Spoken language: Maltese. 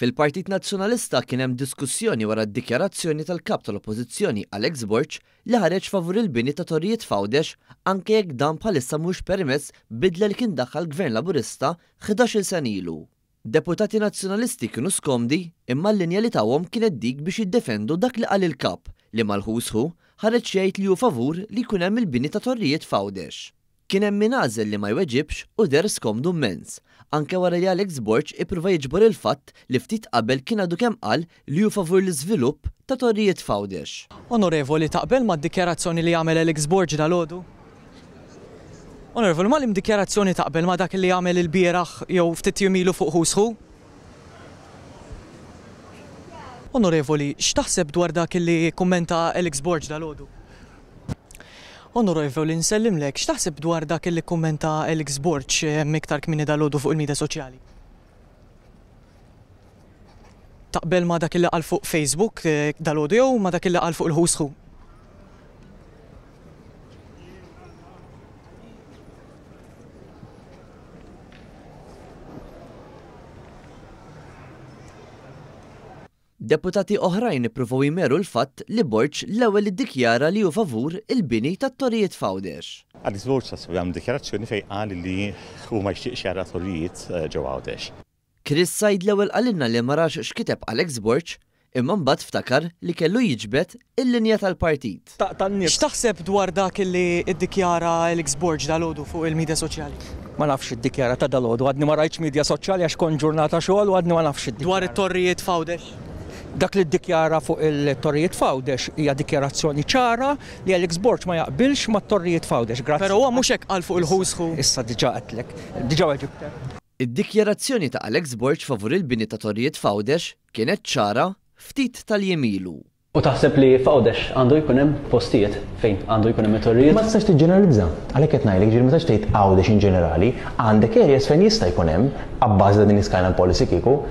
Fil-Partit Nazzjonalista kien hemm diskussjoni wara d-dikjarazzjoni tal-Kap tal-Oppożizzjoni Alex Borg li ħareġ favur il-bini ta' torrijiet f'Għawdex anke jekk dan bħalissa mhuwiex permess b'bidla li kien daħħal Gvern Laburista 11-il sena ilu. Deputati Nazzjonalisti kienu skomdi imma l-linja li tawhom kienet dik biex jiddefendu dak li qal il-Kap li mal-Who's Who ħareġ jgħid li hu favur li jkun hemm il-bini ta' torrijiet f'Għawdex. Kien hemm min għażel li ma jweġibx u deher skomdu mmens, anke wara li Alex Borg ippruva jiġbor il-fatt li ftit qabel kien għadu kemm qal li hu favur l-iżvilupp ta' torrijiet f'Għawdex. Onorevoli, taqbel mad-dikjarazzjoni li għamel Alex Borg dalgħodu? Onorevoli, ma' liem dikjarazzjoni taqbel, ma' dak li għamel ilbieraħ jew ftit jiem ilu fuq Who's Who? Onorevoli, x'taħseb dwar dak li kkummenta Alex Borg dalgħodu? Onorevoli, nsellimlek. X'taħseb dwar dak li kkummenta Alex Borg iktar kmieni dalgħodu fuq il-midja soċjali? Taqbel ma' dak li qal fuq Facebook dalgħodu jew ma' dak li qal fuq il-Who's Who? Deputati oħrajn ippruvaw jmeru l-fatt li Borg l-ewwel iddikjara li hu favur il-bini tat-torrijiet f'Għawdex. Alex Borg tassew għamel dikjarazzjoni fejn qal li hu ma jixtieqx jara torrijiet ġewwa Għawdex. Chris Said l-ewwel qalilna li ma rax x'kiteb Alex Borg imma mbagħad ftakar li kellu jiġbed il-linja tal-partit. Taqta' n-nifs. X'taħseb dwar dak li ddikjara Alex Borg dalgħodu fuq il-midja soċjali? Ma nafx x'iddikjara ta' dalgħodu, għadni ma rajtx midja soċjali għax kont ġurnata xogħol u għadni ma nafx x'iddikjara. Dwar it-torrijiet f'Għawdex? Dak li ddikjara fuq il-torrijiet f'Għawdex hija dikjarazzjoni ċara li Alex Borg ma jaqbilx mat-torrijiet f'Għawdex. Grazzi. Però huwa mhux hekk qal fuq il-Who's Who. Issa diġà għedtlek. Diġà weġibtek. Id-dikjarazzjoni ta' Alex Borg favur il-bini ta' torrijiet f'Għawdex kienet ċara ftit tal-jiem ilu. U taħseb li f'Għawdex għandu jkun hemm postijiet fejn għandu jkun hemm it-torrijiet? Ma tistax tiġġeneralizza. Għalhekk qed ngħidlek, jiġifieri ma tistax tgħid Għawdex in ġenerali, għandek areas fejn jista' jkun hemm, abbażi ta' din l-iskyline policy kieku.